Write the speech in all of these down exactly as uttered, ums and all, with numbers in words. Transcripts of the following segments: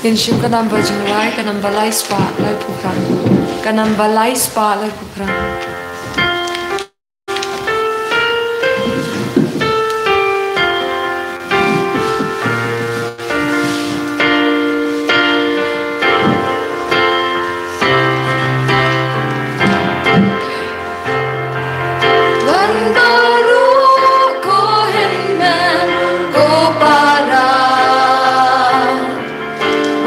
Ngin shim ka namba jingrwai, ka namba lai spah laiphew phra. Ka namba lai spah laiphew phra. Wan baroh ko hynmen ko para,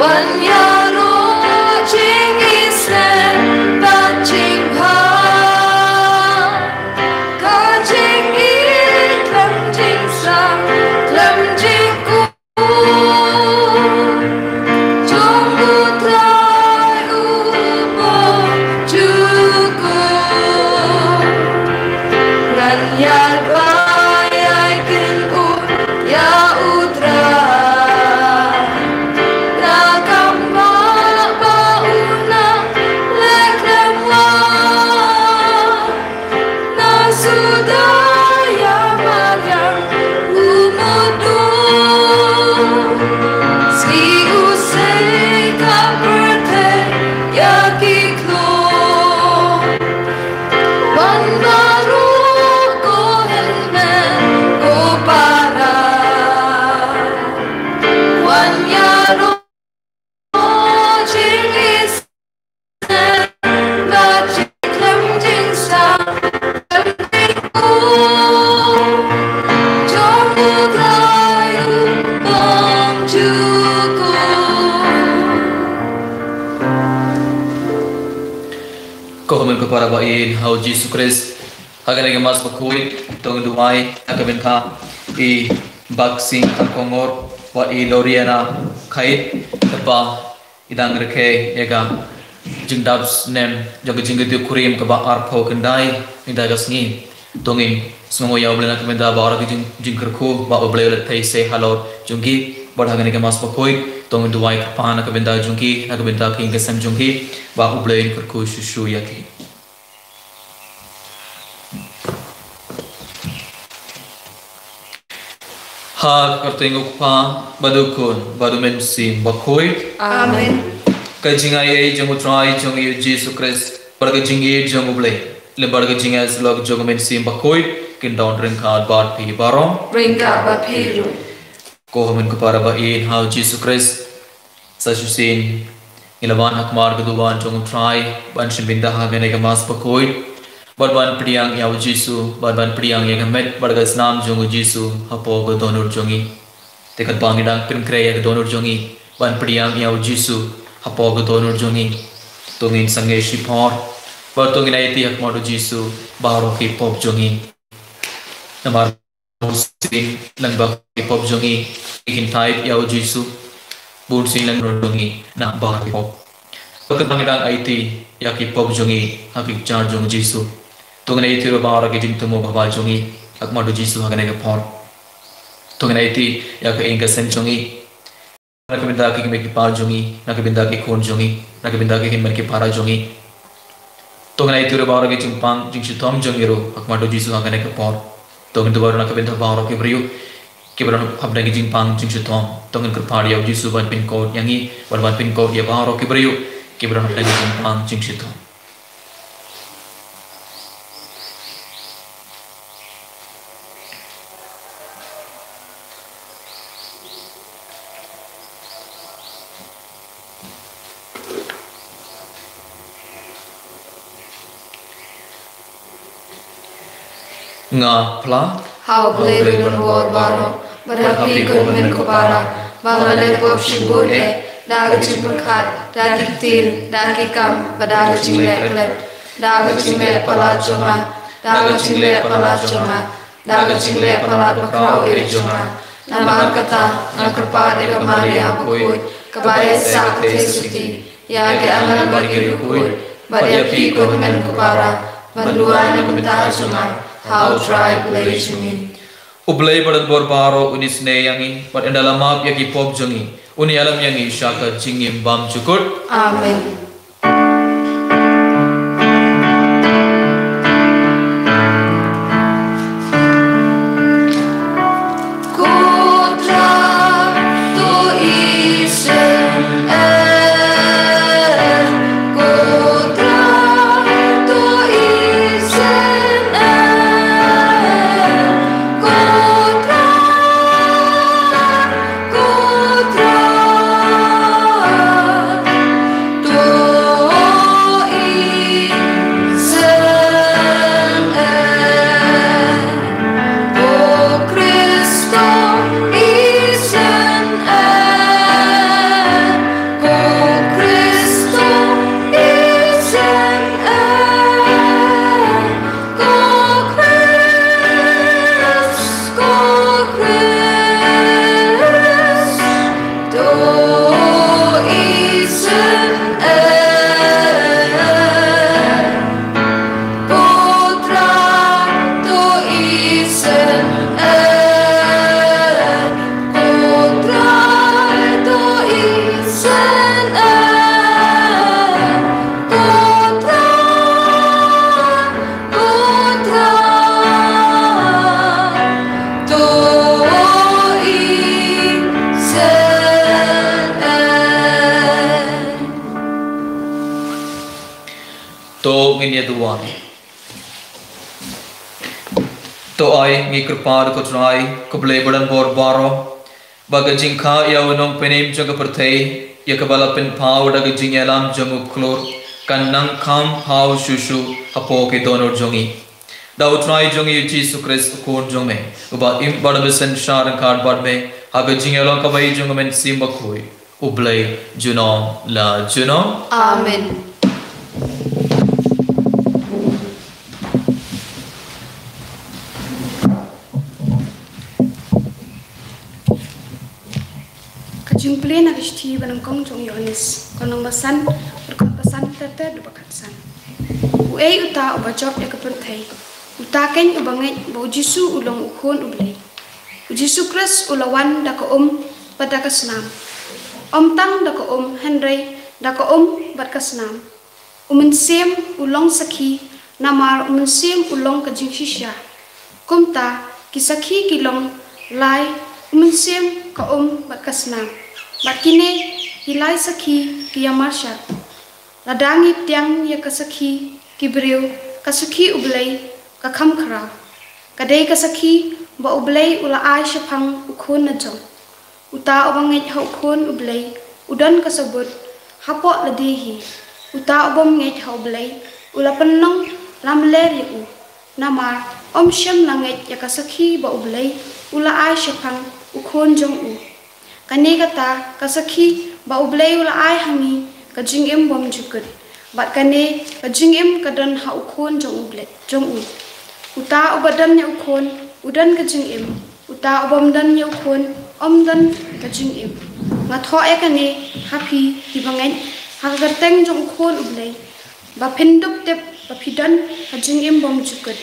wan ïaroh jingisynei bad jingbha. Ka jingïeit khlem jingsang khlem jingkup jong U Trai uba jukut. Ngan ïaid ba ïai kynnoh ïa U Trai na kam ba u nang leh khlem wad. Na suda ïa mariang u mudui, sngi u sei ka pyrthei ïa ki khlur. Wan baroh ko hynmen ko para, wan ïaroh Ko hynmen ko para ba ïeit ha u Jisu Khrist, ha kane ka Mass bakhuid to ngin duwai ha ka bynta i Baksing Kharkongor bad i Loriana Khait, kaba i dang rakhe ïa ka jingdap snem jong ka jingkyntu kurim kaba arphew khyndai mynta ka sngi. To ngin sngewnguh ïa U Blei na ka bynta baroh ki jing, jingkyrkhu ba U Blei u leh thei sei halor jong ki. Bad ha kane ka Mass bakhuid to ngin duwai kyrpad na ka bynta jong ki, na ka bynta ki ïing ki sem jong ki, ba U Blei un kyrkhu shuh shuh ïa ki. Ha ka kyrteng U Kpa bad U Khun bad U Mynsiem Bakhuid. Amen. Ka jingaiei jong U Trai jong ngi U Jisu Khrist bad ka jingïeit jong U Blei lem bad ka jingïasyllok jong U Mynsiem Bakhuid kin don ryngkat bad phi baroh. Ryngkat bad phi ruh. Ko hynmen ko para ba ïeit ha u Jisu Khrist, sa shisien ngi la wan ha khmat ka duwan jong U Trai ban shim bynta ha kane ka Mass bakhuid, bad ban pdiang ïa u Jisu, bad ban pdiang ïa ka met bad ka snam jong u Jisu hapoh ka dohnud jong ngi. Te katba ngi dang pynkhreh ïa ka dohnud jong ngi ban pdiang ïa u Jisu hapoh ka dohnud jong ngi, to ngin sangeh shipor bad to ngin aiti ha khmat u Jisu baroh ki pop jong ngi. Namar bun sien lang ba ki pop jong ngi ki kyntait ïa u Jisu. Bun sien lang run jong ngi na ba ki pop. Ba ka nang dang aiti ïa ki pop jong ngi ha ki jar jong u Jisu. To ngin aiti ruh baroh ki jingthmu ba ba jong ngi ha khmat u Jisu ha kane ka por. To ngin aiti ïa ka ïing ka sem jong ngi. Na ka bynta ki kmie ki kpa jong ngi, na ka bynta ki khun jong ngi, na ka bynta ki hynmen ki para jong ngi. To ngin aiti ruh baroh ki jingpang jingshitom jong ngi ruh ha khmat u Jisu ha kane ka por. To ngin duwai ruh na ka bynta baroh ki briew kiba don hapdeng ki jingpang jingshitom. To ngin kyrpad ïa u Jisu ban pynkut ïa ngi, ban ban pynkut ïa baroh ki briew kiba don hapdeng ki jingpang jingshitom. Nga phla ha U Blei ba don bor baroh, bad ha phi ko hynmen ko para, ba nga la leh pop shibun eh, da ka jingpyrkhat, da ki ktien, da ki kam, bad da ka jingleh khlem, da ka jingleh palat jong nga, da ka jingleh palat jong nga, da ka jingleh palat bakhraw eh jong nga. Namar kata nga kyrpad ïa ka Maria bakhuid kaba ïaisah ka theisotti, ïa ki angel bad ki riewkhuid, bad ïa phi ko hynmen ko para, ban duwai na ka bynta jong nga ha U Trai Blei jong ngi. U Blei ba don bor baroh un isynei ïa ngi bad ynda la map ïa ki pop jong ngi un ïalam ïa ngi sha ka jingim bymjukut. Amen. Ko Trai, to isynei To ngin ïaduwai. To ai ngi kyrpad ko Trai, ko Blei badonbor baroh, ba ka jingkha ïa u nongpynim jong ka pyrthei, ïa kaba la pynpaw da ka jingïalam jong u khlur, kan nang kham paw shuh shuh hapoh ki dohnud jong ngi. Da u Trai jong ngi u Jisu Khrist u Khun jong me, uba im bad uba synshar ryngkat bad me, ha ka jingïalong kaba ïeit jong u Mynsiem Bakhuid, u Blei junom la junom. Amen. Ka jingpule na ka shithi ba nyngkong jong u Ïoannis, ka lynnong ba san, dkhot ba san, ter ter haduh ba khatsan. Uei uta uba jop ïa ka pyrthei? Uta keiñ uba ngeit ba u Jisu u long u Khun u Blei. U Jisu Khrist u la wan da ka um bad da ka snam. Ym tang da ka um hynrei da ka um bad ka snam. U Mynsiem u long sakhi namar u Mynsiem u long ka jingshisha. Kumta ki sakhi ki long lai, u Mynsiem, ka um bad ka snam. Bad kine ki lai sakhi ki ïamarshah. Lada ngi pdiang ïa ka sakhi ki briew, ka sakhi u Blei ka kham khraw. Ka dei ka sakhi ba u Blei u la ai shaphang u Khun na jong. Uta uba ngeit ha u Khun u Blei u don ka sabut hapoh lade hi. Uta u bym ngeit ha u Blei u la pynlong lamler ïa u, namar ym shym la ngeit ïa ka sakhi ba u Blei u la ai shaphang u Khun jong u. Kane kata ka sakhi ba u Blei u la ai ha ngi, ka jingim bymjukut. Bad kane ka jingim ka don ha u Khun jong u Blei, jong u. Uta uba don ïa u Khun u don ka jingim. Uta u bym don ïa u Khun um don ka jingim. Nga thoh ïa kane ha phi kiba ngeit ha ka kyrteng jong u Khun u Blei, ba phin dup tip ba phi don ka jingim bymjukut.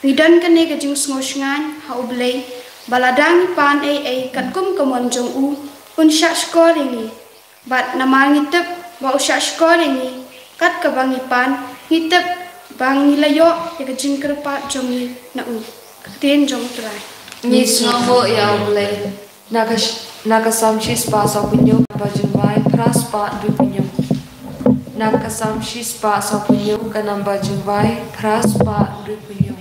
Ngi don kane ka jingsngew shngaiñ ha u Blei, ba lada ngi pan ei ei katkum ka mon jong u, un shah shkor ïa ngi. Bad namar ngi tip ba u shah shkor ïa ngi, kat kaba ngi pan, ngi tip ba ngi la ïoh ïa ka jingkyrpad jong ngi na u. Ka ktien jong u Trai. Ngi sngewbha ïa u Blei. Na ka sh-, na ka Salm shispah sawphew hynñiew, namba jingbai phra spah hynriewphew hynñiew. Na ka Salm shispah sawphew hynñiew, ka namba jingbai phra spah hynriewphew hynñiew.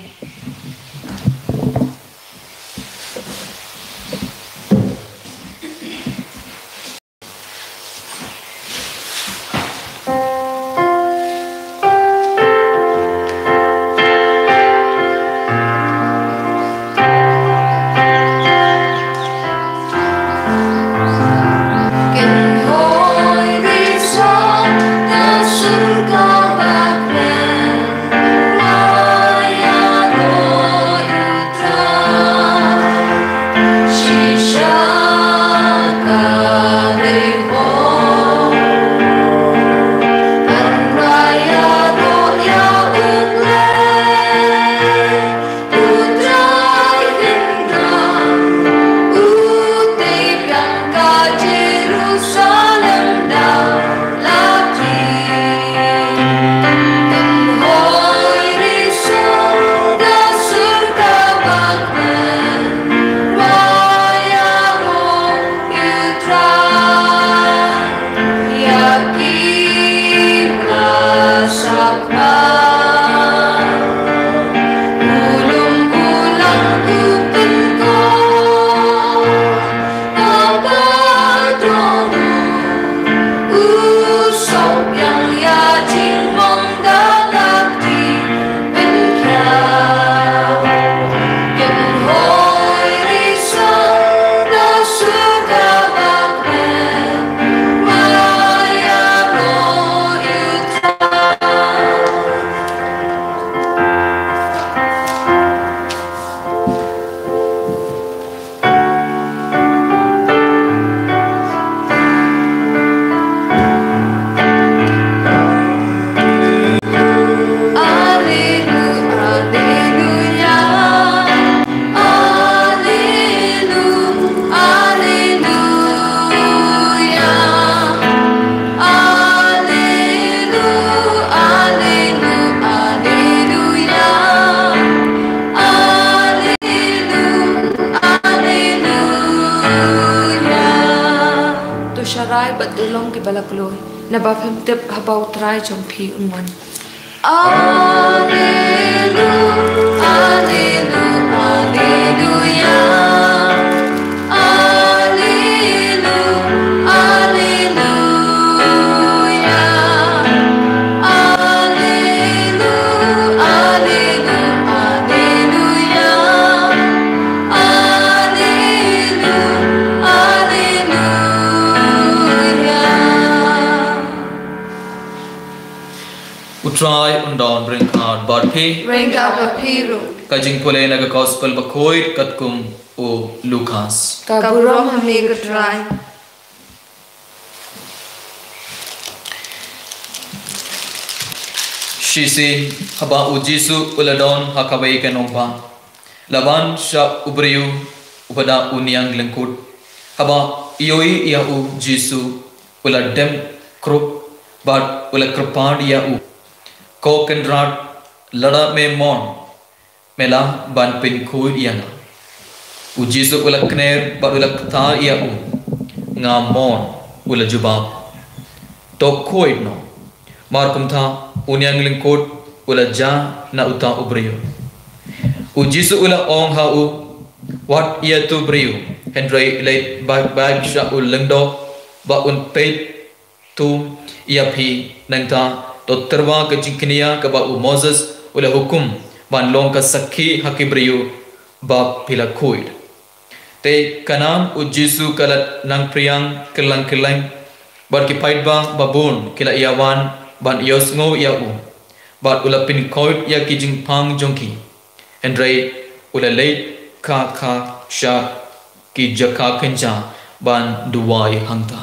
Ai bad to long kiba la kloi, naba phim tip haba U Trai jong phi un wan. Alleluia, alleluia, alleluia. Alleluia, alleluia. Alleluia, alleluia, alleluia. Alleluia, alleluia. U Trai un don ryngkat bad phi. Ryngkat bad phi ruh. Ka jingpule na ka Gospel bakhuid katkum u Lukas. Ka burom ha me ko Trai. Shisien haba U Jisu u la don ha kawei ka nongbah, la wan sha u briew uba da uniang lyngkut. Haba ïohi ïa U Jisu, u la dem krup bad u la kyrpad ïa u, "Ko Kynrad, lada me mon, me lah ban pynkhuid ïa nga." U Jisu u la kner bad u la kta ïa u. "Nga mon," u la jubab. "To khuid noh." Mar kumta, uniang lyngkut u la jah na uta u briew. U Jisu u la ong ha u, "Wat ïa uto u briew, hynrei leit beit beit sha u lyngdoh ba un peit tum ïa phi, nangta to tyrwa ka jingkñia kaba u Moses u la hukum, ban long ka sakhi ha ki briew ba phi la khuid." Te ka nam U Jisu ka la nang phriang kylleng kylleng, bad ki paidbah babun ki la ïa wan ban ïohsngew ïa u, bad u la pynkhuid ïa ki jingpang jong ki. Hynrei u la leit kha kha sha ki jaka kynja ban duwai hangta.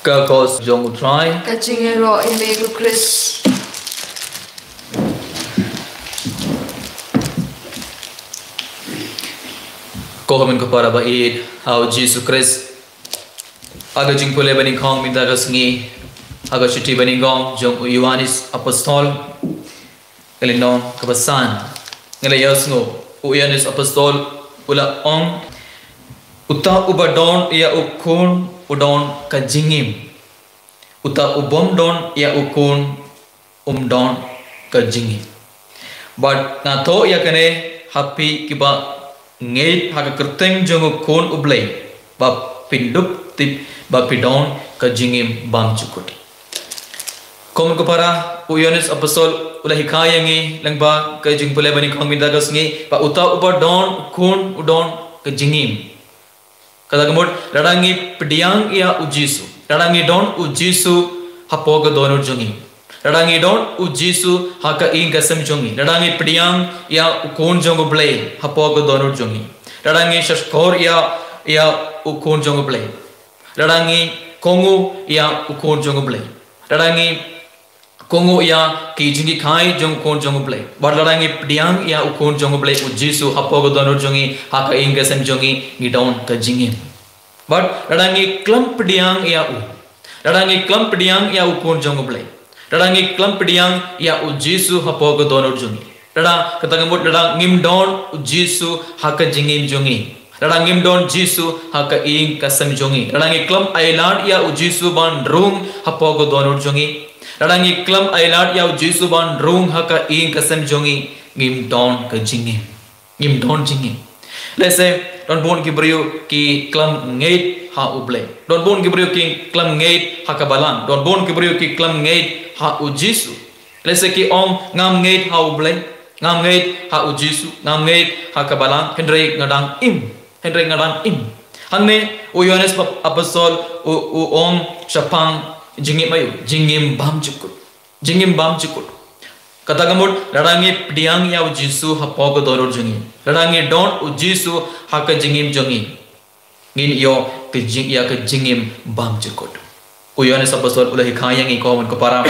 Ka Gospel jong U Trai. Ka jingïaroh ïa me ko Khrist. Ko hynmen ko para ba ïeit ha U Jisu Khrist, ha ka jingpule banyngkong mynta ka sngi, ha ka shithi banyngkong jong u Ïoannis Apostol, ka lynnong kaba san, ngi la ïohsngew u Ïoannis Apostol u la ong, "Uta uba don ïa u Khun u don ka jingim. Uta u bym don ïa u Khun um don ka jingim." Bad nga thoh ïa kane ha phi kiba ngeit ha ka kyrteng jong u Khun u Blei, ba phin dup tip ba phi don ka jingim bymjukut. Ko hynmen ko para, u Ïoannis Apostol u la hikai ïa ngi lyngba ka jingpule banyngkong mynta ka sngi, ba uta uba don u Khun u don ka jingim. Kata ka mut, lada ngi pdiang ïa u Jisu, lada ngi don u Jisu hapoh ka dohnud jong ngi, lada ngi don u Jisu ha ka ïing ka sem jong ngi, lada ngi pdiang ïa u Khun jong u Blei hapoh ka dohnud jong ngi, lada ngi shahshkor ïa, ïa u Khun jong u Blei, lada ngi kohnguh ïa u Khun jong u Blei, lada ngi kohnguh ïa ki jinghikai jong u Khun jong u Blei, bad lada ngi pdiang ïa u Khun jong u Blei u Jisu hapoh ka dohnud jong ngi, ha ka ïing ka sem jong ngi, ngi don ka jingim. Bad lada ngi khlem pdiang ïa u, lada ngi khlem pdiang ïa u Khun jong u Blei, lada ngi khlem pdiang ïa u Jisu hapoh ka dohnud jong ngi, lada, kata ka mut, lada ngim don u Jisu ha ka jingim jong ngi, lada ngim don Jisu ha ka ïing ka sem jong ngi, lada ngi khlem ailad ïa u Jisu ban rung hapoh ka dohnud jong ngi, lada ngi khlem ailad ïa u Jisu ban rung ha ka ïing ka sem jong ngi, ngim don ka jingim. Ngim don jingim. Lehse don bun ki briew ki khlem ngeit ha u Blei. Don bun ki briew ki khlem ngeit ha ka Balang. Don bun ki briew ki khlem ngeit ha u Jisu. Lehse ki ong, "Ngam ngeit ha u Blei, ngam ngeit ha u Jisu, ngam ngeit ha ka Balang, hynrei nga dang im, hynrei nga dang im." Hangne u Ïoannis Apostol u, u ong shaphang jingim aïu, jingim bymjukut. Jingim bymjukut. Kata ka mut, lada ngi pdiang ïa u Jisu hapoh ka dohnud jong ngi, lada ngi don u Jisu ha ka jingim jong ngi, ngin ïoh ka jing, ïa ka jingim bymjukut. U Ïoannis Apostol u la hikai ïa ngi, ko hynmen ko para,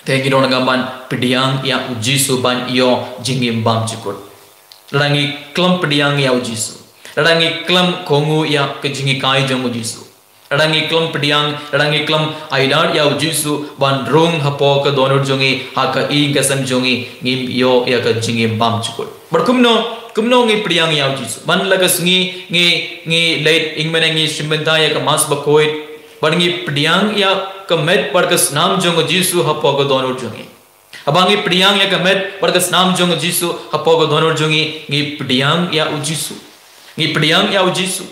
te ngi donkam ban pdiang ïa u Jisu ban ïoh jingim bymjukut. Lada ngi khlem pdiang ïa u Jisu, lada ngi khlem kohnguh ïa ka jinghikai jong u Jisu, lada ngi khlem pdiang, lada ngi khlem ailad ïa u Jisu ban rung hapoh ka dohnud jong ngi, ha ka ïing ka sem jong ngi, ngim ïoh ïa ka jingim bymjukut. Bad kumno, Kumno ngi pdiang ïa u Jisu? Man la ka sngi ngi, ngi leit ïing mane ngi shim bynta ïa ka Mass bakhuid, bad ngi pdiang ïa ka met bad ka snam jong u Jisu hapoh ka dohnud jong ngi. Haba ngi pdiang ïa ka met bad ka snam jong u Jisu hapoh ka dohnud jong ngi, ngi pdiang ïa u Jisu. Ngi pdiang ïa u Jisu.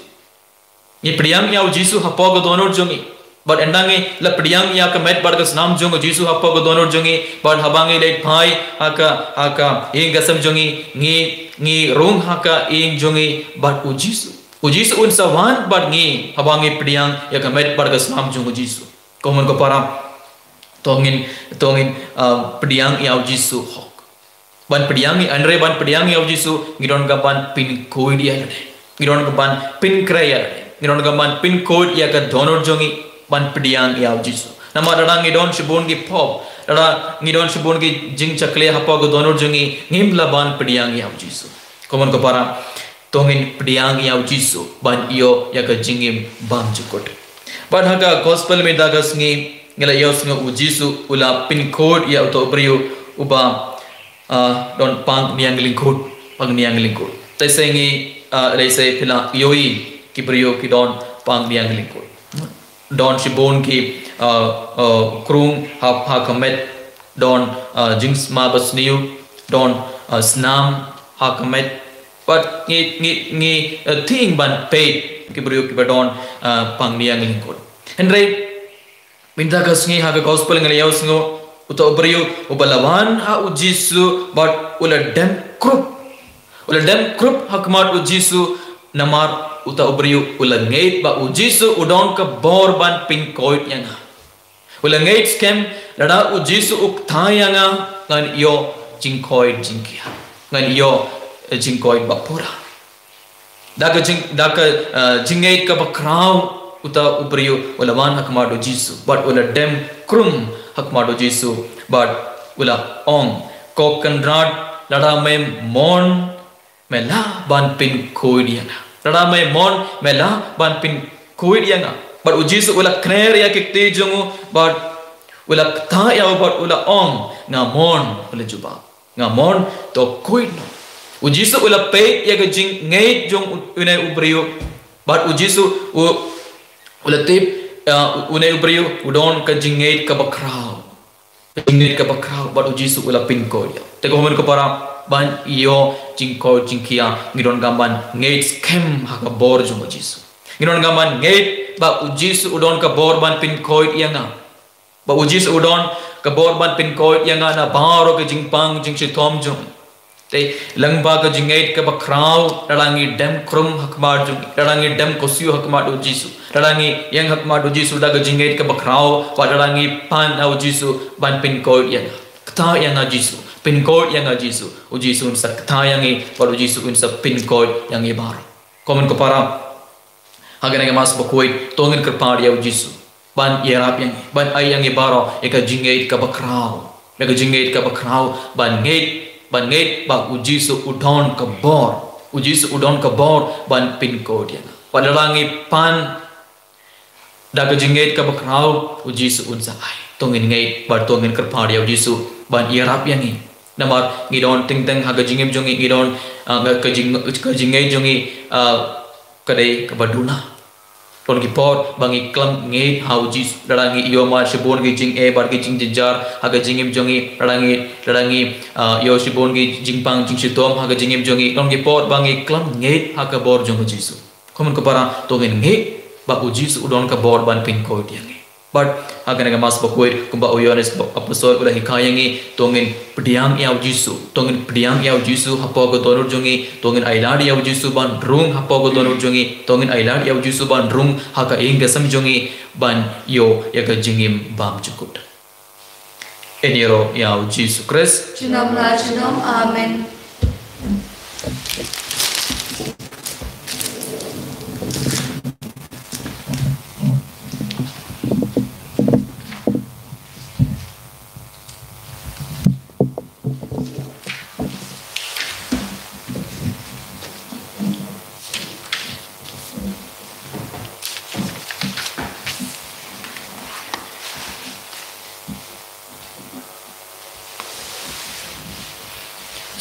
Ngi pdiang ïa u Jisu hapoh ka dohnud jong ngi. Bad ynda ngi la pdiang ïa ka met bad ka snam jong u Jisu hapoh ka dohnud jong ngi, bad haba ngi leit phai ha ka, ha ka ïing ka sem jong ngi, ngi, ngi rung ha ka ïing jong ngi bad u Jisu. U Jisu un sa wan bad ngi haba ngi pdiang ïa ka met bad ka snam jong u Jisu. Ko mon ko para, to ngin, to ngin, ah, pdiang ïa u Jisu hok. Ban pdiang ïa, hynrei ban pdiang ïa u Jisu, ngi donkam ban pynkhuid ïa lade. Ngi donkam ban pynkhreh ïa lade. Ngi donkam ban pynkhuid ïa ka dohnud jong ngi ban pdiang ïa u Jisu. Namar lada ngi don shibun ki pop, lada ngi don shibun ki jingshakri hapoh ka dohnud jong ngi, ngim lah ban pdiang ïa u Jisu. Ko mon ko para, to ngin pdiang ïa u Jisu ban ïoh ïa ka jingim bymjukut. Bad ha ka gospel mynta ka sngi ngi la ïohsngew u Jisu u la pynkhuid ïa uto u briew uba, ah, don pang niang lyngkhuid, pang niang lyngkhuid. Te sa ngi, ah, lei sa phi la ïohi ki briew ki don pang niang lyngkhuid. Don shibun ki, ah, ah, krung ha, ha ka met, don, ah, jingsma basniew, don, ah, snam ha ka met. Bad ngi, ngi, ngi, ah, thiang ban peit ki briew kiba don, ah, pang niang lyngkhuid. Hynrei mynta ka sngi ha ka gospel ngi la ïohsngew uto u briew uba la wan ha u Jisu bad u la dem krup. U la dem krup ha khmat u Jisu namar uto u briew u la ngeit ba u Jisu u don ka bor ban pynkhuid ïa nga. U la ngeit skhem lada u Jisu u kta ïa nga ngan ïoh jingkhuid jingkhiah. Ngan ïoh, eh, jingkhuid ba pura. Da ka jing, da ka, eh, jingngeit kaba khraw uto u briew u la wan ha khmat u Jisu bad u la dem krum ha khmat u Jisu bad u la ong, "Ko Kynrad, lada me mon me lah ban pynkhuid ïa nga. Lada me mon me lah ban pynkhuid ïa nga." Bad u Jisu u la kner ïa ki kti jong u bad u la kta ïa u bad u la ong, "Nga mon, u la jubab. Nga mon, to khuid noh." U Jisu u la peit ïa ka jingngeit jong u, une u briew. Bad u Jisu u, u la tip, uh, une u briew u don ka jingngeit kaba khraw. Ka jingngeit kaba khraw bad u Jisu u la pynkhuid ïa u. Te ko mon ko para, ban ïoh jingkhuid jingkhiah ngi donkam ban ngeit skhem ha ka bor jong u Jisu. Ngi donkam ban ngeit ba u Jisu u don ka bor ban pynkhuid ïa nga. Ba u Jisu u don ka bor ban pynkhuid ïa nga na baroh ka jingpang jingshitom jong. Te lyngba ka jingngeit kaba khraw, lada ngi dem krum ha khmat jong, lada ngi dem khuid ha khmat u Jisu, lada ngi ïeng ha khmat u Jisu da ka jingngeit kaba khraw, bad lada ngi pan ha u Jisu ban pynkhuid ïa nga. Kta ïa nga Jisu, pynkhuid ïa nga Jisu. U Jisu un sa kta ïa ngi, bad u Jisu un sa pynkhuid ïa ngi baroh. Ko mon ko para, ha kane ka Mass bakhuid to ngin kyrpad ïa u Jisu ban ïarap ïa ngi, ban ai ïa ngi baroh ïa ka jingngeit kaba khraw, ïa ka jingngeit kaba khraw ban ngeit, ban ngeit ba u Jisu u don ka bor, u Jisu u don ka bor ban pynkhuid ïa nga. Bad lada ngi pan da ka jingngeit kaba khraw, u Jisu un sa ai. To ngin ngeit bad to ngin kyrpad ïa u Jisu ban ïarap ïa ngi. Namar ngi don teng teng ha ka jingim jong ngi, ngi don, ah, ka jing, ka jingngeit jong ngi, ah, ka dei kaba duna. Don ki por ba ngi khlem ngeit ha u Jisu, lada ngi ïoh mad shibun ki jingeh bad ki jingjynjar ha ka jingim jong ngi, lada ngi, lada ngi, ah, ïoh shibun ki jingpang jingshitom ha ka jingim jong ngi. Don ki por ba ngi khlem ngeit ha ka bor jong u Jisu. Ko mon ko para, to ngin ngeit ba u Jisu u don ka bor ban pynkhuid ïa ngi. Bad ha kane ka Mass bakhuid, kumba u Ïoannis Apostol u la hikai ïa ngi, to ngin pdiang ïa u Jisu, to ngin pdiang ïa u Jisu hapoh ka dohnud jong ngi, to ngin ailad ïa u Jisu ban rung hapoh ka dohnud jong ngi, to ngin ailad ïa u Jisu ban rung ha ka ïing ka sem jong ngi ban ïoh ïa ka jingim bymjukut. Yn ïaroh ïa u Jisu Khrist. Junom la junom. Amen.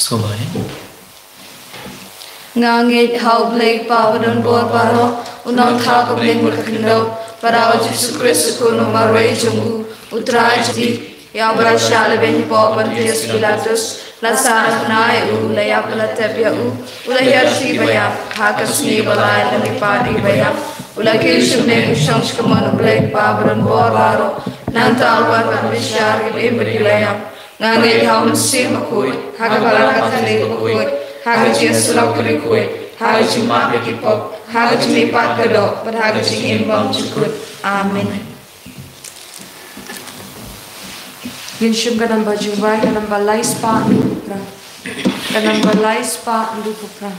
Sngewbha ïa. Nga ngeit ha U Blei Kpa badonbor baroh, U Nongthaw ka bneng bad ka khyndew, bad ha U Jisu Khrist U Khun ba marwei jong u, U Trai jong ngi, ïa uba la shah lehbeiñ hapoh Pontius Pilatus, la sahnarphna ïa u, la ïap la tep ïa u, u la hiar sha ki baïap, ha ka sngi ba lai la leit pat ïa ki baïap, u la kiew sha bneng, u shong sha ka mon U Blei Kpa badonbor baroh, nangta u wan ban bishar ïa ki im bad ki la ïap. Nga ngeit ha U Mynsiem Bakhuid, ha ka balang Katholik bakhuid, ha ka jingïasyllok bakhuid, ha ka jingmap ïa ki pop, ha ka jingmihpat ka doh, bad ha ka jingim bymjukut. Amen. Ngin shim ka namba jingduwai, ka namba lai spah hynriewphew phra. Ka namba lai spah hynriewphew phra.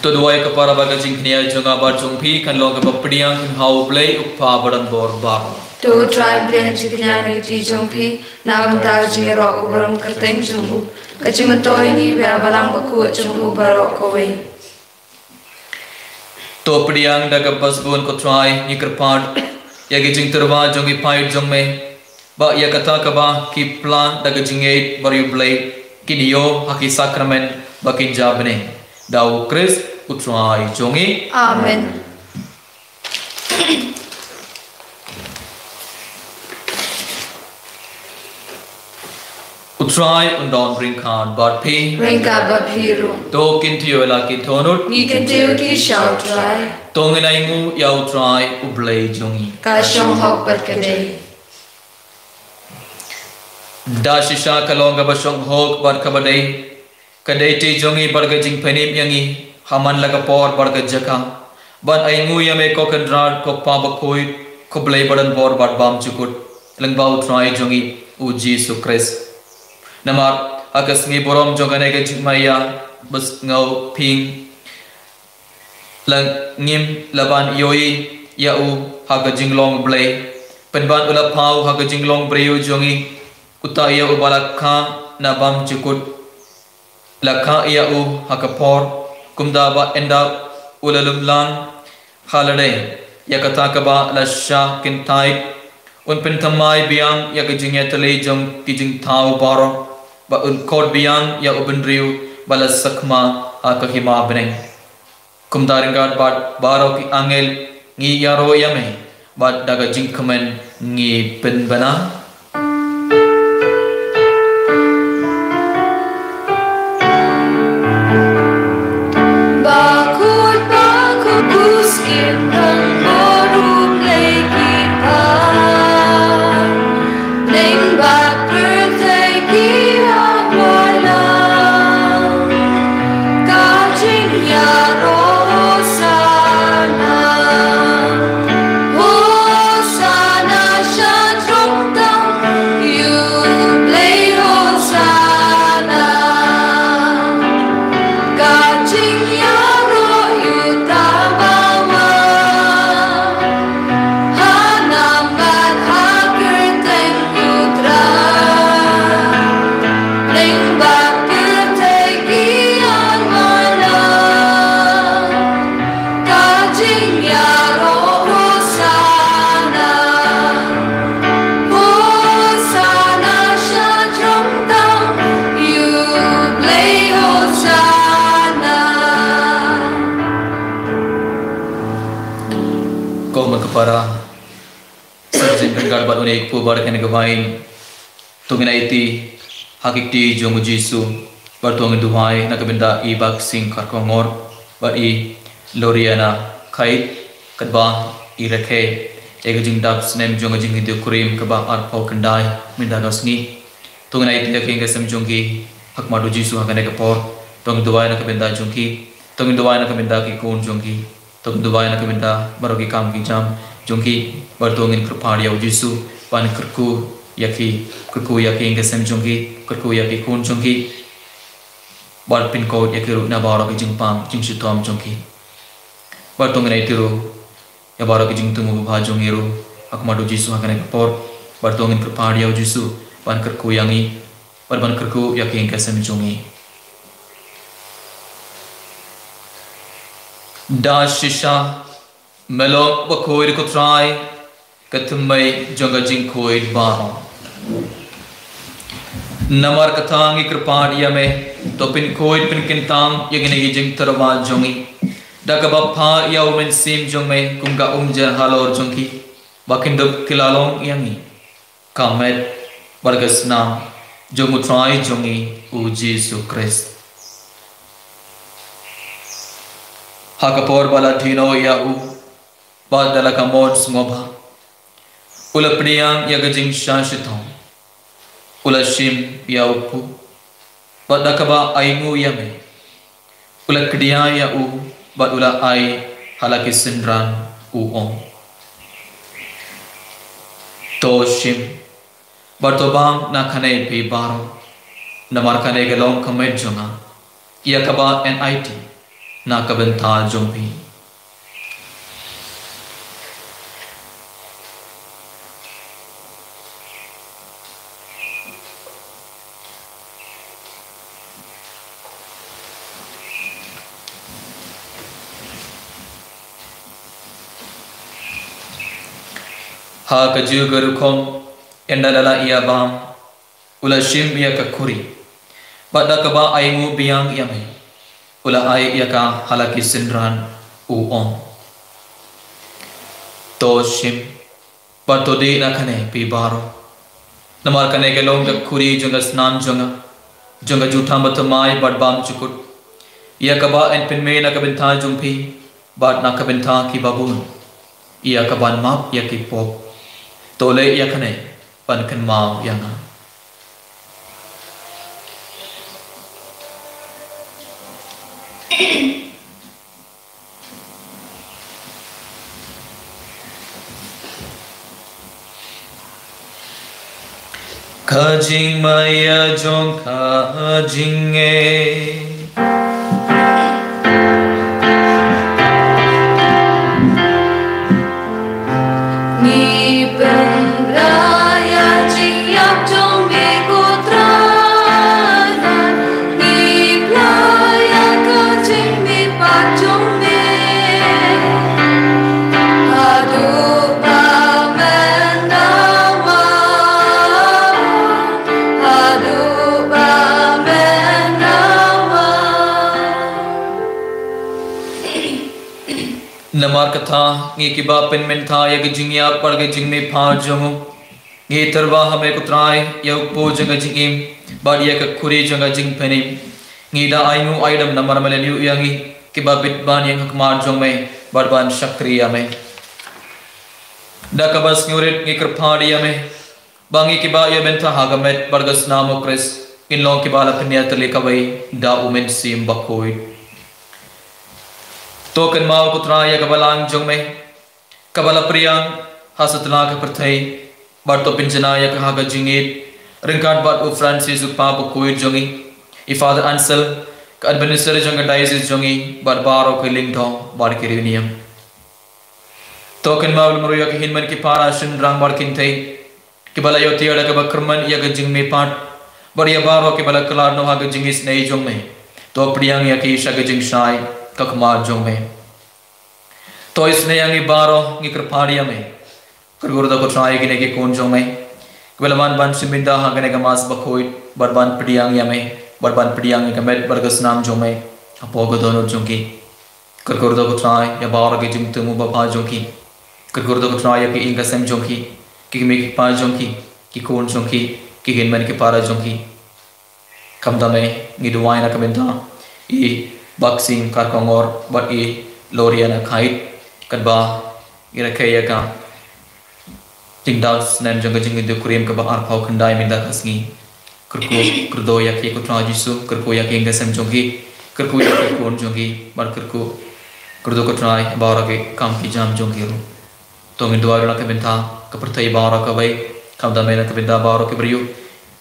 To duwai ka para ba ka jingkñia jong nga bad jong phi kan long kaba pdiang ha U Blei U Kpa badonbor baroh. To U Trai pdiang jingkñia na ka kti jong phi, na ka bynta ka jingïaroh u burom kyrteng jong u, ka jingmyntoi ïa ngi ba ïa ka balang bakhuid jong u baroh kawei. To pdiang da kaba sbun ko Trai, ngi kyrpad ïa ki jingtyrwa jong ki paid jong me, ba ïa kata kaba ki pla da ka jingngeit bariewblei kin ïoh ha ki sakramen ba kin ja bneng. Da U Khrist U Trai jong ngi. Amen. U Trai un don ryngkat bad phi. Ryngkat bad phi ruh. To kyntiew ïa la ki dohnud. Ngi kyntiew ki sha U Trai. To ngin ainguh ïa U Trai U Blei jong ngi. Ka shong hok bad ka dei. Da shisha ka long kaba shong hok bad kaba dei. Ka dei te jong ngi bad ka jingpynim ïa ngi ha man la ka por bad ka jaka ban ainguh ïa me ko Kynrad, ko Kpa bakhuid, ko Blei badonbor bad bymjukut, lyngba U Trai jong ngi U Jisu Khrist. Namar ha ka sngi burom jong kane ka jingmaïa basngew ping, la ngim lah ban ïohi ïa u ha ka jinglong Blei, pynban u la paw ha ka jinglong briew jong ngi, uta ïa uba la kha na bymjukut. La kha ïa u ha ka por, kumta ba ynda u la lum lang ha lade ïa kata kaba la shah kyntait, un pynthymmai biang ïa ka jingïatylli jong ki jingthaw baroh, bad un khot biang ïa u bynriew ba la sakma ha ka hima bneng. Kumta ryngkat bad baroh ki angel ngi ïaroh ïa me, bad da ka jingkmen ngi pynbna. Bakhuid, bakhuid, U Syiem tang baroh lei ki pan. Bneng bad pyrthei ki hap wai lang. Ka jingïaroh Hosana. Hosana sha jrong tam ïa U Blei, Hosana. Ka jingïaroh ïa uta ba wan. Ko ma ka para, sa jingkyrkhu bad une u kpu bad kane ka vine. To ngin aiti ha ki kti jong u Jisu, bad to ngin duwai na ka bynta i Baksing Kharkongor, bad i Loriana Khait, katba i rakhe ïa ka jingdap snem jong ka jingïadei kurim kaba arphew khyndai mynta ka sngi. To ngin aiti ïa ki ïing ki sem jong ki ha khmat u Jisu ha kane ka por. To ngin duwai na ka bynta jong ki. To ngin duwai na ka bynta ki khun jong ki. To ngin duwai na ka bynta baroh ki kam ki jam jong ki. Bad to ngin kyrpad ïa u Jisu ban kyrkhu ïa ki, kyrkhu ïa ki ïing ki sem jong ki, kyrkhu ïa ki khun jong ki. Bad pynkhuid ïa ki ruh na baroh ki jingpang jingshitom jong ki. Bad to ngin aiti ruh ïa baroh ki jingthmu babha jong ngi ruh ha khmat u Jisu ha kane ka por. Bad to ngin kyrpad ïa u Jisu ban kyrkhu ïa ngi, bad ban kyrkhu ïa ki ïing ki sem jong ngi. Da shisha, me long bakhuid, ko Trai, ka thymmei jong ka jingkhuid baroh. Namar kata ngi kyrpad ïa me, to pynkhuid pynkyntang ïa kine ki jingtyrwa jong ngi, da kaba phah ïa u Mynsiem jong me kum ka umjer halor jong ki, ba kin dup ki la long ïa ngi ka met bad ka snam jong u Trai jong ngi u Jisu Khrist. Ha ka por ba la die noh ïa u, bad da la ka mon sngewbha, u la pdiang ïa ka jingshah shitom, u la shim ïa u kpu, bad da kaba ainguh ïa me, u la kdia ïa u, bad u la ai ha la ki synran, u ong: To shim, bad to bam na kane phi baroh, namar kane ka long ka met jong nga, ïa kaba yn aiti na ka bynta jong phi. Ha kajuh ka rukom, ynda la ïa bam, u la shim ïa ka khuri, bad da kaba ainguh biang ïa me, u la ai ïa ka ha la ki synran, u ong: To shim, bad to dih na kane phi baroh, namar kane ka long ka khuri jong ka snam jong nga, jong ka jutang bathymmai bad bymjukut, ïa kaba yn pynmih na ka bynta jong phi bad na ka bynta ki babun, ïa kaban map ïa ki pop. To leh ïa kane ban kynmaw ïa nga. Ka jingmaïa jong ka jingngeit. Ngi pynbna ïa ka jingïap jong me, ko Trai. Ngi pynbna ïa ka jingmihpat jong me haduh ba myndawa, haduh ba myndawa. Namar kata, ngi kiba pynmynta ïa ka jingïap bad ka jingmihpat jong u, ngi tyrwa ha me, ko Trai, ïa u kpu jong ka jingim bad ïa ka khuri jong ka jingpynim. Ngi da ainguh aidem namar me la leh ïa ngi kiba bit ban ïeng ha khmat jong me bad ban shakri ïa me. Da kaba sngewrit ngi kyrpad ïa me ba ngi kiba ïa bynta ha ka met bad ka snam u Khrist, ngin long kiba la pynïatylli kawei da u Mynsiem Bakhuid. To kynmaw, ko Trai, ïa ka balang jong me kaba la pdiang ha satlak ka pyrthei, bad to pynjanai ïa ka ha ka jingïeit ryngkat bad u Francis, u Pap Bakhuid jong ngi, i Father Ansel, ka administrator jong ka diocese jong ngi, bad baroh ki lyngdoh bad ki riewniam. To kynmaw lem ruh ïa ki hynmen ki para, shynrang bad kynthei kiba la ïoh tiar da kaba kyrmen ïa ka jingmihpat, bad ïa baroh kiba la kylla noh ha ka jingisynei jong me. To pdiang ïa ki sha ka jingshai ka khmat jong me. To isynei ïa ngi baroh, ngi kyrpad ïa me. Kyrkhu ruh to, ko Trai, ïa kine ki khun jong me kiba la wan ban shimkhia ha kane ka Mass Bakhuid, bad ban pdiang ïa me, bad ban pdiang ïa ka met bad ka snam jong me hapoh ka dohnud jong ki. Kyrkhu ruh to, ko Trai, ïa baroh ki jingthmu babha jong ki. Kyrkhu to ko Trai ïa ki ïing ki sem jong ki, ki kmie ki kpa jong ki, ki khun jong ki, ki hynmen ki para jong ki. Khamtam eh ngi duwai na ka bynta i Baksing Kharkongor bad i Loriana Khait, katba ngi rakhe ïa ka jingdap snem jong ka jingïadei kurim kaba arphew khyndai mynta ka sngi. Kyrkhu kyrdoh ïa ki ko Trai Jisu, kyrkhu ïa ki ïing ki sem jong ki, kyrkhu ïa ki khun jong ki, bad kyrkhu kyrdoh ko Trai baroh ki kam ki jam jong ki ruh. To ngin duwai ruh na ka bynta ka pyrthei baroh kawei, khamtam eh na ka bynta baroh ki briew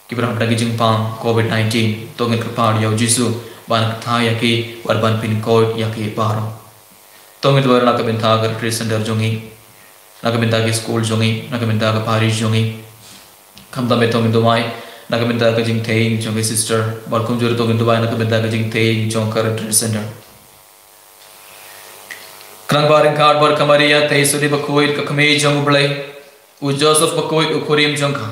kiba rap da ki jingpang covid nineteen. To ngin kyrpad ïa u Jisu ban kynthah ïa ki bad ban pynkoit ïa ki baroh. To ngin duwai ruh na ka bynta ka retreat center jong ngi, na ka bynta ki skul jong ngi, na ka bynta ka parish jong ngi. Khamtam eh to ngin duwai na ka bynta ka jingtei jong ki sister, bad kumjuh to ngin duwai na ka bynta ka jingtei jong ka retreat center. Khnang ba ryngkat bad ka Maria Theisotti bakhuid ka kmie jong U Blei, u Joseph bakhuid u kurim jong ka,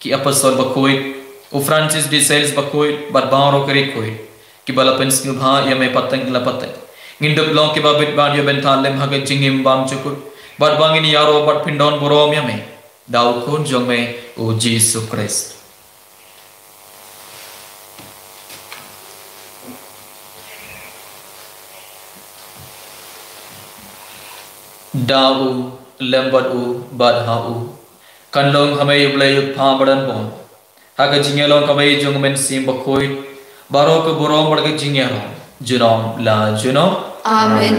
ki apostol bakhuid, u Francis de Sales bakhuid bad baroh ki riewkhuid kiba la pynsngewbha ïa me pateng la pateng, ngin dup long kiba bit bad ïoh bynta lem ha ka jingim bymjukut, bad ba ngin ïaroh bad pyndon burom ïa me da u Khun jong me u Jisu Khrist. Da u, lem bad u, bad ha u, kan long ha me U Blei U Kpa badonbor, ha ka jingïalong kawei jong U Mynsiem Bakhuid, baroh ka burom bad ka jingïarap junom la junom. Amen.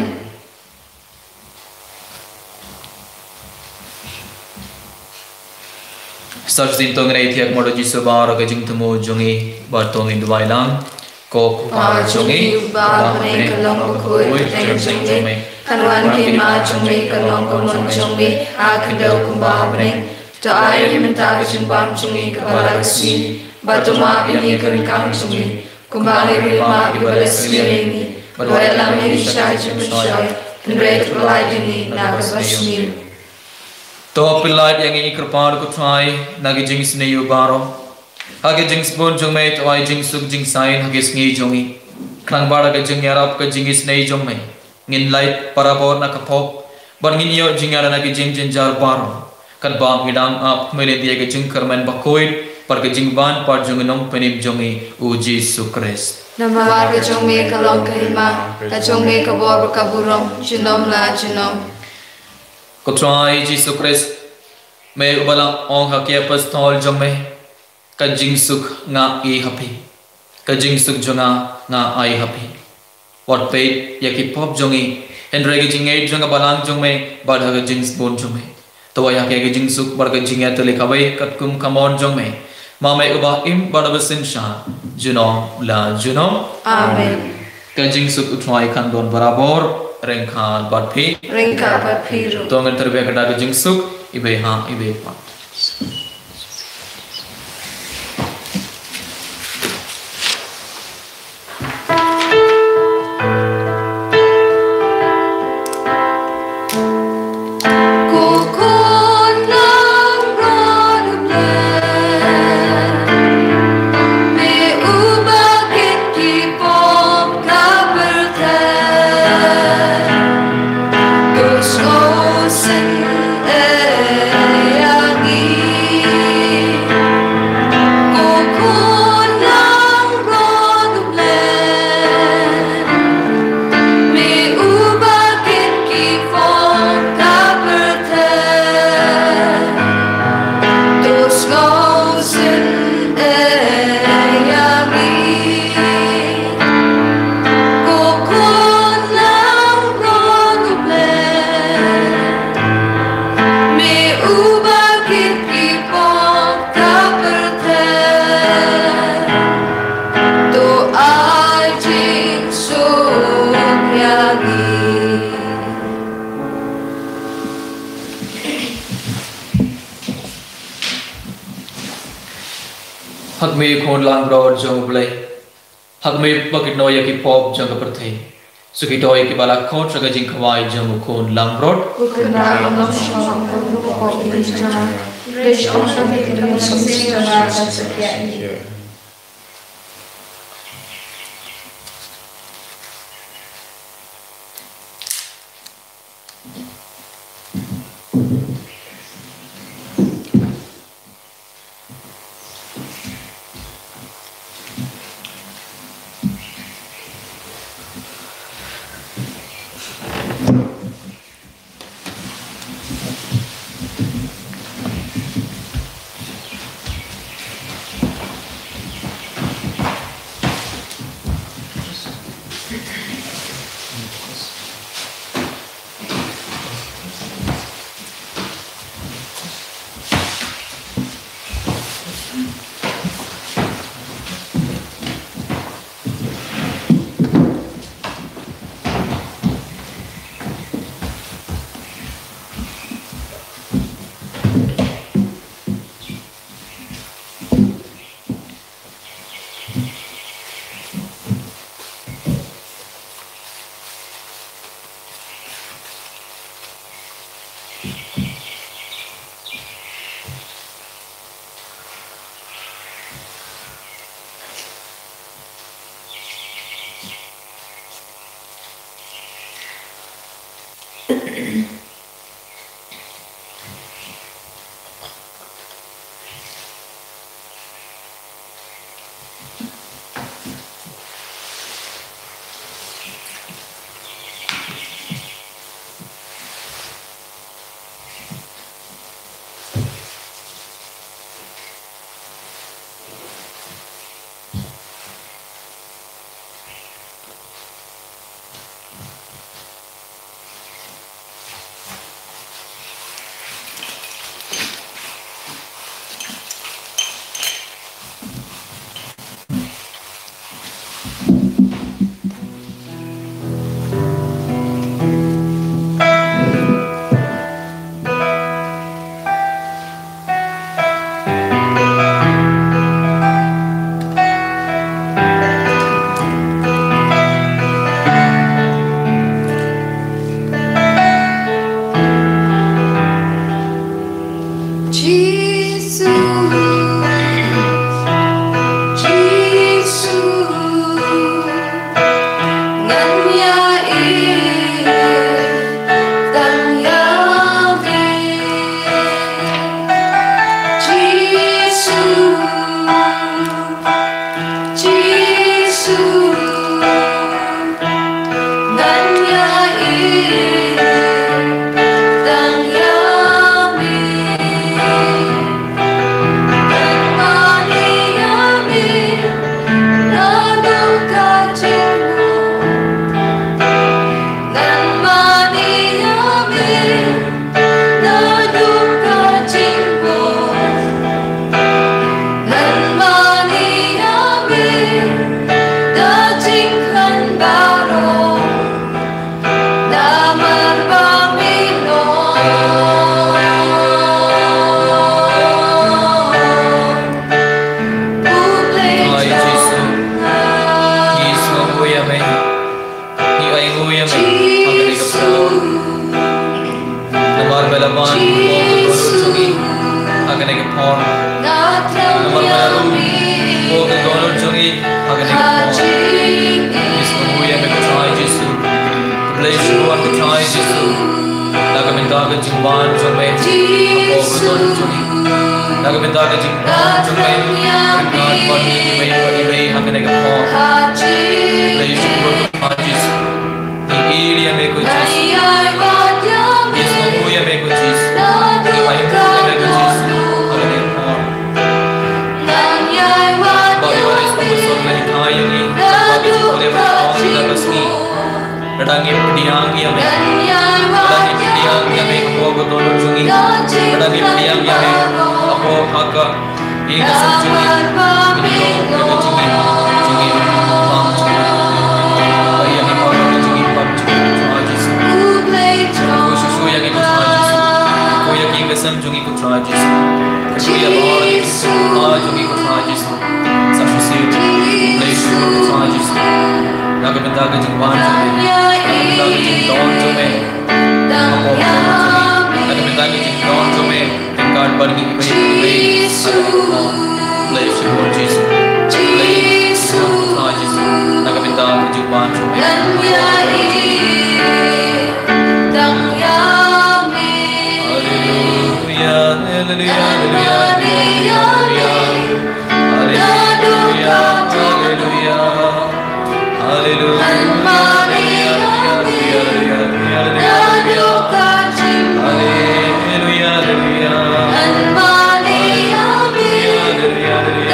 Sa shisien to ngin ïa thied mo da Jisu baroh ka jingthmu jong ngi, bad to ngin duwai lang. Ko Kpa jong ngi uba ha bneng, ka long bakhuid ka kyrteng jong me, kan wan ka hima jong me, kan long ka mon jong me ha khyndew kumba ha bneng. To ai ïa ngi mynta ka jingbam jong ngi kaba la ka sngi, bad to map ïa ngi ka ryngkang jong ngi, kumba ngi ruh ngi map ïa kiba la sngewsih ïa ngi, bad wat ïalam ïa ngi sha ka jingpynshoi, hynrei to pyllait ïa ngi na ka basniew. To pyllait ïa ngi, ngi kyrpad ko Trai, na ka jingisynei ïa baroh, ha ka jingsbun jong me to ai jingsuk jingsaiñ ha ka sngi jong ngi, khnang ba da ka jingïarap ka jingisynei jong me ngin lait barabor na ka pop, bad ngin ïoh jingïada na ka jingjynjar baroh, katba ngi dang ap khmih lynti ïa ka jingkyrmen bakhuid bad ka jingwan pat jong u Nongpynim jong ngi u Jisu Khrist. Namar ka jong me ka long ka hima, ka jong me ka bor bad ka burom junom la junom. Ko Trai Jisu Khrist, me uba la ong ha ki apostol jong me, ka jingsuk nga ai ha phi, ka jingsuk jong nga nga ai ha phi. Wat peit ïa ki pop jong ngi, hynrei ka jingngeit jong ka balang jong me bad ha ka jingsbun jong me to ai ha ki ka jingsuk bad ka jingïatylli kawei katkum ka mon jong me, ma me uba im bad uba synshar junom la junom. Amen. Ka jingsuk u Trai kan don barabor ryngkat bad phi. Ryngkat bad phi ruh. To ngin tyrwa ka da ka jingsuk, iwei ha iwei pat. Ko Khun langbrot U Blei, me uba kit ki pop ka pyrthei, to sngewsih ïa ngi. Ko Khun langbrot U Blei, me uba kit ki pop ka pyrthei, to sngewsih ïa ngi. Ko Khun langbrot U Blei, me uba kit ki pop ka pyrthei, to ai jingsuk ïa ngi. Ha khmih, Khun langbrot jong U Blei, ha khmih ba kit noh ïa ki pop jong ka pyrthei. Suk ïa kiba la khot sha ka jingkhawai jong U Khun langbrot. U Khun langbrot, shong ong ïa ki pop jong nga, hynrei shong ong ïa ka ktien jong U Blei. Jisu, Jisu, ngan ïa ïeit tang ïa me. Jisu, Jisu, ngan ïa ïeit tang ïa me. Ngan mane ïa me naduh ka jingmut. Ngan mane ïa me naduh ka jingmut. Ngan mane ïa me da jingkhlaiñ baroh. Namar ba me long U Blei jong nga. Jisu, Jisu, ngi sngewnguh ïa me. Ngi ainguh ïa me ha kane ka por. Namar ba la wan u Blei jong ngi ha kane ka por. Namar ba la wan u Blei jong ngi ha kane ka por. Ngi sngewnguh ïa me ko Trai Jisu. Khublei shibun ko Trai Jisu. Na ka bynta ka jingwan jong me hapoh ka dohnud jong ngi. Na ka bynta ka jingwan jong me. Ryngkat bad ngi iwei pa iwei ha kane ka por. Khublei shibun ko Trai Jisu. Ngi ïeit ïa me ko Jisu. Ngi sngewnguh ïa me ko Jisu. Ngi ainguh ïa me ko Jisu. Ha kane ka por. Ba ïa u Blei u sngewsih leh ïa ngi. Ba ka jingpynlong ka sngi. Lada ngi pdiang ïa me. Lada ngi pdiang ïa me hapoh ka dohnud jong ngi. Lada ngi pdiang ïa me hapoh ha ka ïing ka sem jong ngi. Ngi ïoh ïa ka jingim, jingim pang jong ngi. Ba ïa ngi pang ka jingim pang jong ngi, Trai Jisu. Ko shu shu ïa ngi, Trai Jisu. Ko ïa ka ïing ka sem jong ngi, Trai Jisu. Ko ïa baroh ki jingim jong ngi, Trai Jisu. Sa shisien, Blei shisien, Trai Jisu. Na ka bynta ka jingwan jong me. Na ka bynta ka jingdon jong me. Na ka bynta ka jingdon jong me. Ryngkat bad ngi iwei pa iwei. Blei shisien, Jisu. Blei shisien, Trai Jisu. Na ka bynta ka jingwan jong me. Haleluya, haleluya, haleluya, haleluya. Haleluya, haleluya, haleluya. Haleluya, haleluya, haleluya, haleluya. Haleluya, haleluya. Haleluya, haleluya. Haleluya, haleluya.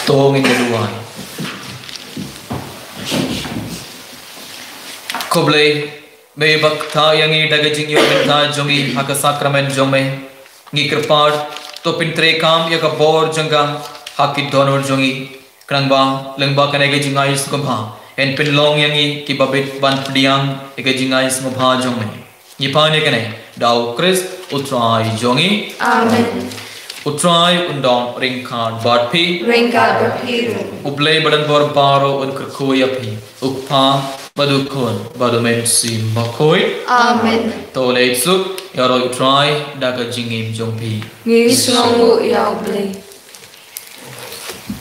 To ngin ïa duwai. Ko Blei, me ba ktah ïa ngi da ka jingïoh bynta jong ngi ha ka sakramen jong me. Ngi kyrpad, to pyntreikam ïa ka bor jong ka ha ki dohnud jong ngi. Khnang ba lyngba kane ka jingai sngewbha, yn pynlong ïa ngi kiba bit ban pdiang ïa ka jingai sngewbha jong me. Ngi pan ïa kane da U Khrist U Trai jong ngi. Amen. U Trai un don ryngkat bad phi. Ryngkat bad phi ruh. U Blei ba donbor baroh un kyrkhu ïa phi. U Kpa bad U Khun bad U Mynsiem Bakhuid. Amen. To leit suk, ïaroh U Trai da ka jingim jong phi. Ngi sngewnguh ïa U Blei.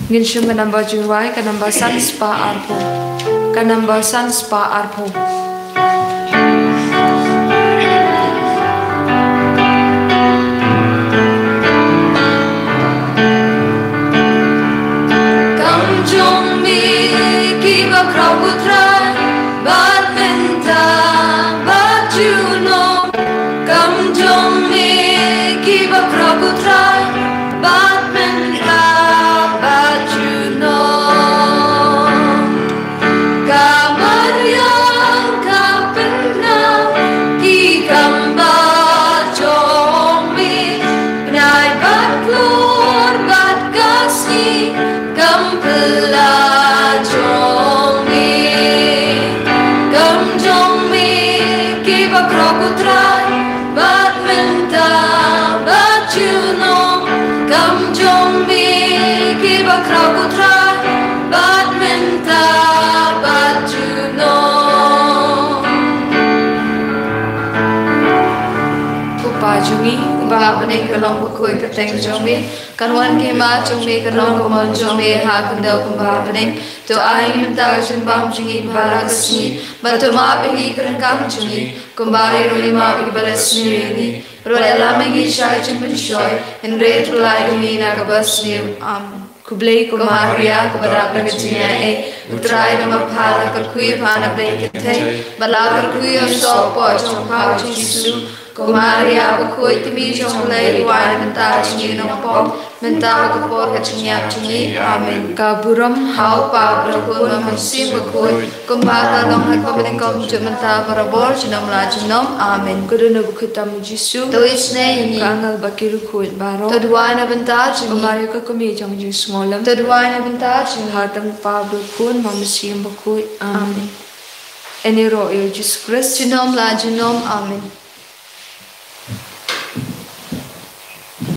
Ngin shim ka namba jingrwai, ka namba san spah arphew. Ka namba san spah arphew. Kam jong me kiba khraw ko Trai, bad mynta bad junom. Kam jong me kiba khraw ko Trai, bad mynta bad junom. Ka mariang ka pyngnang ki kam bad jong me, bnai bad klur bad ka sngi kam phylla jong me. Kam jong me kiba khraw ko Trai, bad mynta bad junom. Kam jong me kiba khraw ko Trai, bad mynta bad junom. Ko Pa jong ngi uba ha bneng, ka long bakhuid ka kyrteng jong me. Kan wan ka hima jong me, kan long ka mon jong me ha ka khyndew kumba ha bneng. To ai ngi mynta ka jingbam jong ngi ba la ka sngi, bad to map ïa ngi ki ryngkang jong ngi, kumba ngi ruh ngi map ïa kiba la sniew ïa ngi. Ruh ïalam ïa ngi sha ka jingpynshoi, hynrei to lah ïa ngi na kaba sniew. Amen. Khublei ko Maria, kaba dap da ka jingaiei, U Trai u don bad pha, la kyrkhu ïa pha na pdeng ki kynthei, bad la kyrkhu ïa u soh hapoh jong pha U Jisu. Ko Maria bakhuid, ka kmie jong U Blei, duwai na ka bynta jong ngi ki nongpop, mynta bad ha ka por ka jingïap jong ngi. Amen. Ka burom ha U Kpa bad ha U Khun bad ha U Mynsiem Bakhuid, kumba ka la long ha kaba nyngkong, mynta bad barabor, junom la junom. Amen. Ko Dohnud bakhuid tam U Jisu, to isynei ïa ngi. Ka angel bad ki riewkhuid baroh, to duwai na ka bynta jong ngi. Ko Maria ka kmie jong ka jingsngewlem, to duwai na ka bynta jong ngi. Ha ka kyrteng U Kpa bad U Khun bad U Mynsiem Bakhuid. Amen. Amen. Yn ïaroh ïa U Jisu Khrist. Junom la junom. Amen.